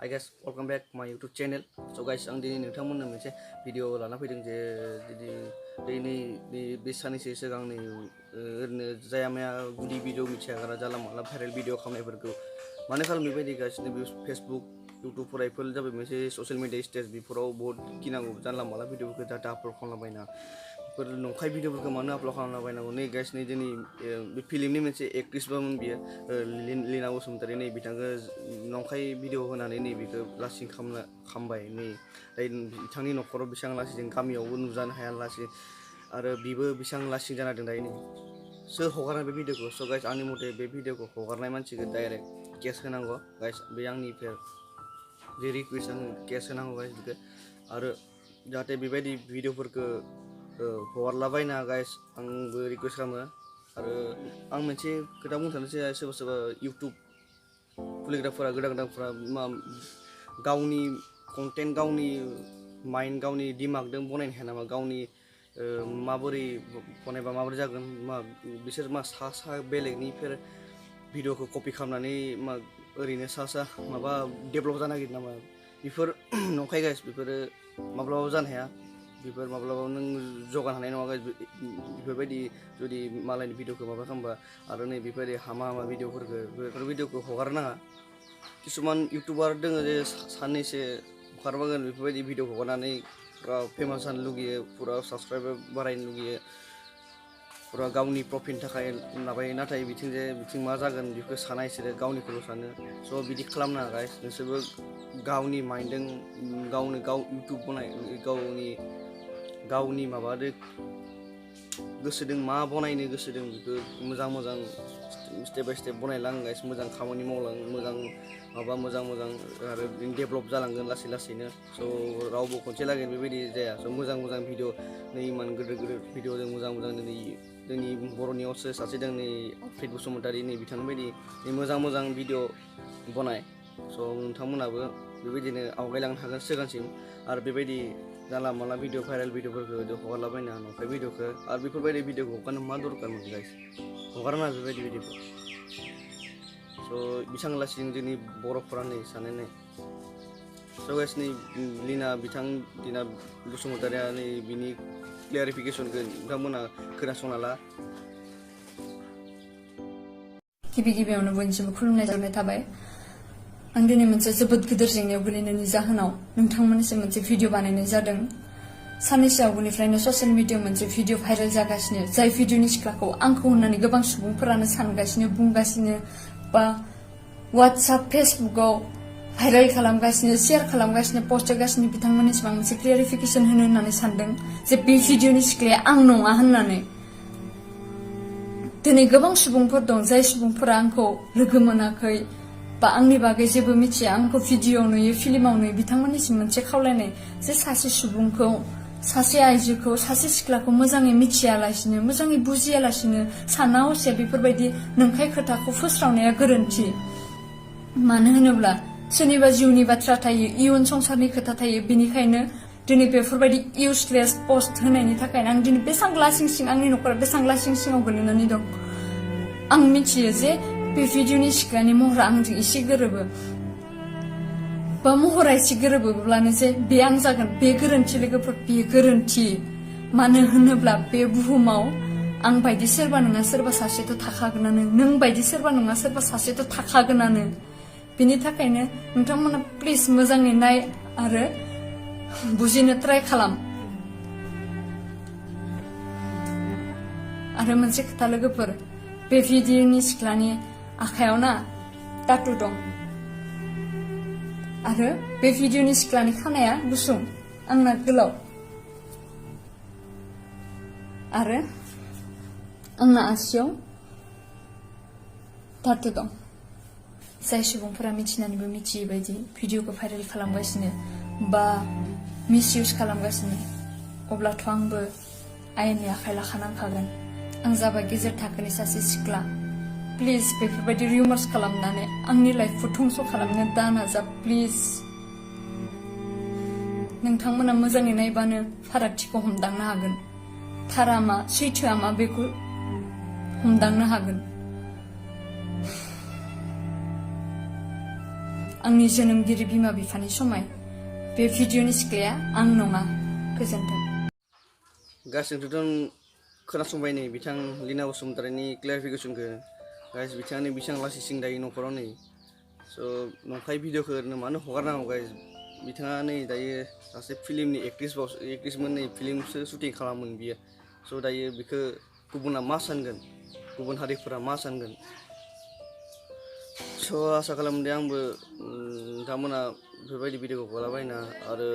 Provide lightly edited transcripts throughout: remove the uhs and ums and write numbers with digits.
I guess welcome back my YouTube channel. So guys, ang dini nोंथांमोननो मोनसे video लाना फैदों जे दिनै बे साननैसो सिगांनि ओरैनो जाया माया गुदि भिडिअ मिथियागारा जाला माला भाइरेल भिडिअ खालामनायफोरखौ मानो खालामो बेबायदि गासिनो बे फेसबुक इउटुब फरायफोर जाबाय मोनसे ससियेल मिडिया स्टेज बेफोराव बहुत गिनांगौ जानला माला भिडिअफोरखौ डाटा आपल'ड खालामलाबायना बेफोर नंखाय भिडिअफोरखौ मानो आपल'ड खालामलाबायनांगौ नै गाइस नै जोंनि बे फिल्मनि मोनसे एक्ट्रिसबामोन बियो लीना बसुमतारी नै बिथांखौ नंखाय भिडिअ होनानै नै बेखौ लासिं खालामबाय नै बिथांनि न'खराव बेसेबां लासिं गामियावबो नुजानो हाया लासि आरो बिबो बेसेबां लासिं जाना दं दायो नै सोर हगारनाय बे भिडिअखौ स' गाइस आंनि मथे बे भिडिअखौ हगारनाय मानसिखौ डाइरेक्ट केस होनांगौ गाइस बे आंनि जे रिकुवेस्ट आं केस होनांगौ गाइस बेखौ आरो जाहाथे बेबायदि भिडिअफोरखौ हगारलाबायना गाइस आंबो रिकुवेस्ट खालामो आरो आं मोनसे खोथा बुंनो सानो जे सोरबा सोरबा इउटुब खुलिग्राफोरा गोदानफोरा गावनि कन्टेन्ट गावनि माइन्ड गावनि दिमागजों बनायनो हाया नामा गावनि माबोरै बनायबा माबोरै जागोन बिसोर सा बेलेगनिफोर भिडिअखौ कपि खालामनानै ओरैनो सा माबा डेभेलप जानो नागिरो नामा बेफोर नंखाय गाइस बेफोरो माब्लाबाबो जानो हाया बेफोर माब्लाबाबो नों जौगानो हानाय नङा गाइस बेफोरबायदि जुदि मालायनि भिडिअखौ माबा खालामबा आरो नै बेफोरबायदि हामा भिडिअफोरखौ बेफोर भिडिअखौ हगारनो नाङा किसुमान इउटुबार दङ जे साननैसो हगारबागोन बेफोरबायदि भिडिअ हगारनानै फुरा फेमास जानो लुगैयो फुरा साबसक्राइबार बारायनो लुगैयो फुरा गावनि प्रफिटनि थाखाय माबायो नाथाय बिथिं मा जागोन बेखौ साना बिसोरो गावनिखौल' सानो स' बिदि खालामनाङा गाइस नोंसोरबो गावनि माइन्डजों गाव इउटुब बनाय गावनि माबादो गोसो दं मा बनायनो गोसो दं बेखौ मोजां स्टेप बाय स्टेप बनायलां गाइस मोजां खामानि मावलां मोजां आरो डेभेलप जालांगोन लासैनो स' रावबो खनसे लागोन बेबायदि जाया स' मोजां भिडिअ नै इमान गिदिर भिडिअ जों मोजां दिनै जोंनि बर'नियावसो सासे दं नै आफरिद बसुमतारी नै बिथांनि बायदि मोजां भिडिअ बनाय स' नोंथांमोनाबो बेबायदिनो आवगायलांनो हागोन सिगांसिम आरो बेबायदि जानला माला भिडिअ भाइरेल भिडिअफोरखौ हगारलाबायना नंखाय भिडिअखौ आरो बेफोरबायदि भिडिअखौ हगारनो मा दरकारमोन गाइस हगारनाङा बेबायदि भिडिअखौ स' बेसेबां लासिं जोंनि बर'फोरा नै सानो नै स' गाइस नै लीना बसुमतारीया नै बिनि क्लियारिफिकेसनखौ नोंथांमोना खोनासंना ला गिबियावनो बयनिसिमबो खुलुमनाय जानाय थाबाय आं दिनै मोनसे जोबोद गिदिर जेंनायाव गोलैनायनि जाहोनाव नोंथांमोननिसिम मोनसे भिडिअ बानायनाय जादों साननैसो आवगोलनिफ्रायनो ससियेल मिडियायाव मोनसे भिडिअ भाइरेल जागासिनो जाय भिडिअनि सिख्लाखौ आंखौ होननानै गोबां सुबुंफोरानो सानगासिनो बुंगासिनो बा वाट्सएप फेसबुकआव भाइरेल खालामगासिनो शेयार खालामगासिनो पस्ट होगासिनो बिथांमोननिसिम आं मोनसे क्लियारिफिकेसन होनो होननानै सानदों जे बे भिडिअनि सिख्लाया आं नङा होननानै दिनै गोबां सुबुंफोर दं जाय सुबुंफोरा आंखौ लोगो मोनाखै बा आंनि बागै जेबो मिथिया आंखौ भिडिअ नुयो फिल्माव नुयो बिथांमोननिसिम मोनसे खावलायनाय जे सासे सुबुंखौ सासे आइजोखौ सासे सिख्लाखौ मोजाङै मिथियालासिनो मोजाङै बुजियालासिनो साना हसिया बेफोरबायदि नंखाय खोथाखौ फोस्रावनाया गोरोन्थि मानो होनोब्ला सोरनिबा जिउनि बाथ्रा थायो इयुन संसारनि खोथा थायो बेनिखायनो दिनै बेफोरबायदि इउजलेस पस्ट होनायनि थाखायनो आं दिनै बेसेबां लासिं आंनि न'खरा बेसेबां लासिङाव गोलैनानै दं आं मिथियो जे बे भिडिअनि सिख्लानि महरा आंजों एसे गोरोबो बा महरा एसे गोरोबोब्लानो जे बे आं जागोन बे गोरोन्थि लोगोफोर बे गोरोन्थि मानो होनोब्ला बे बुहुमाव आं बायदि सोरबा नङा सोरबा सासेथ' थाखागोनानो नों बायदि सोरबा नङा सोरबा सासेथ' थाखागोनानो बेनि थाखायनो नोंथांमोना प्लिज मोजाङै नाय आरो बुजिनो ट्राइ खालाम आरो मोनसे खोथा लोगोफोर बे भिडिअनि सिख्लानि आखायाव ना टाटु दं आरो बे भिडिअनि सिख्लानि खानाया गुसुं आंना गोलाव आरो आंना आसियाव टाटु दं जाय सुबुंफोरा मिथिनानैबो मिथियै बायदि भिडिअखौ भाइरेल खालामगासिनो बा मिसइउज खालामगासिनो अब्लाथ' आंबो आयेननि आखाइ लाखानांखागोन आं जाबाय गेजेर थाखोनि सासे सिख्ला प्लिज बेफोरबायदि रिउमार्स खालामनानै आंनि लाइफखौ धंस खालामनो दानाजा प्लिज नोंथांमोना मोजाङै नायबानो फारागथिखौ हमदांनो हागोन थारा मा सैथोआ मा बेखौ हमदांनो हागोन आंनि जोनोमगिरि बिमा बिफानि समाय बे भिडिअनि सिख्लाया आं नङा गोजोन्थों गाइस नोंथां खोनासंबाय नै बिथां लिना बसुमतारीनि क्लियारिफिकेसनखौ गाइस बिथाङा बेसेबां लासै सिं दायो न'खराव नै स' नंखाय भिडिअखौ ओरैनो मानो हगारनांगौ गाइस बिथाङा नै दायो सासे फिल्मनि एक्ट्रिसमोन नै फिल्मसो शुटिं खालामोन बियो स' दायो बेखौ गुबुना मा सानगोन गुबुन हारिफोरा मा सानगोन स' आसा खालामदों आंबो नोंथांमोना बेफोरबायदि भिडिअखौ हगारलाबायना आरो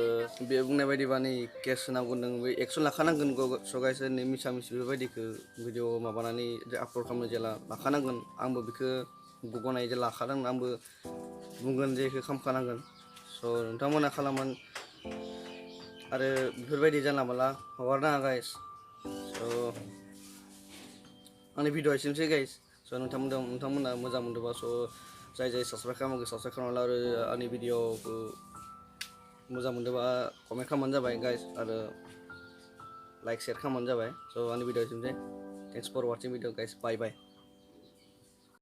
बे बुंनाय बायदिबा नै केस होनांगौ नों बे एक्सन लाखानांगोन स' गाइस ओरैनो मिसा मिसि बेफोरबायदिखौ भिडिअ माबानानै आपल'ड खालामनो जेला लाखानांगोन आंबो बेखौ गनाय जे लाखादों आंबो बुंगोन जे बेखौ खालामखानांगोन स' नोंथांमोना खालामोन आरो बेफोरबायदि जानला माला हगारनाङा गाइस स' आंनि भिडिअ एसेनोसै गाइस स' नोंथांमोना मोजां मोनदोंबा स' जाय साबसक्राइब खालामाखै साबसक्राइब खालामना आरो आंनि भिडिअखौ मोजां मोनदोंबा कमेन्ट खालामबानो जाबाय गाइस आरो लाइक शेयार खालामबानो जाबाय स' आंनि भिडिअ एसेनोसै thanks for watching video guys bye bye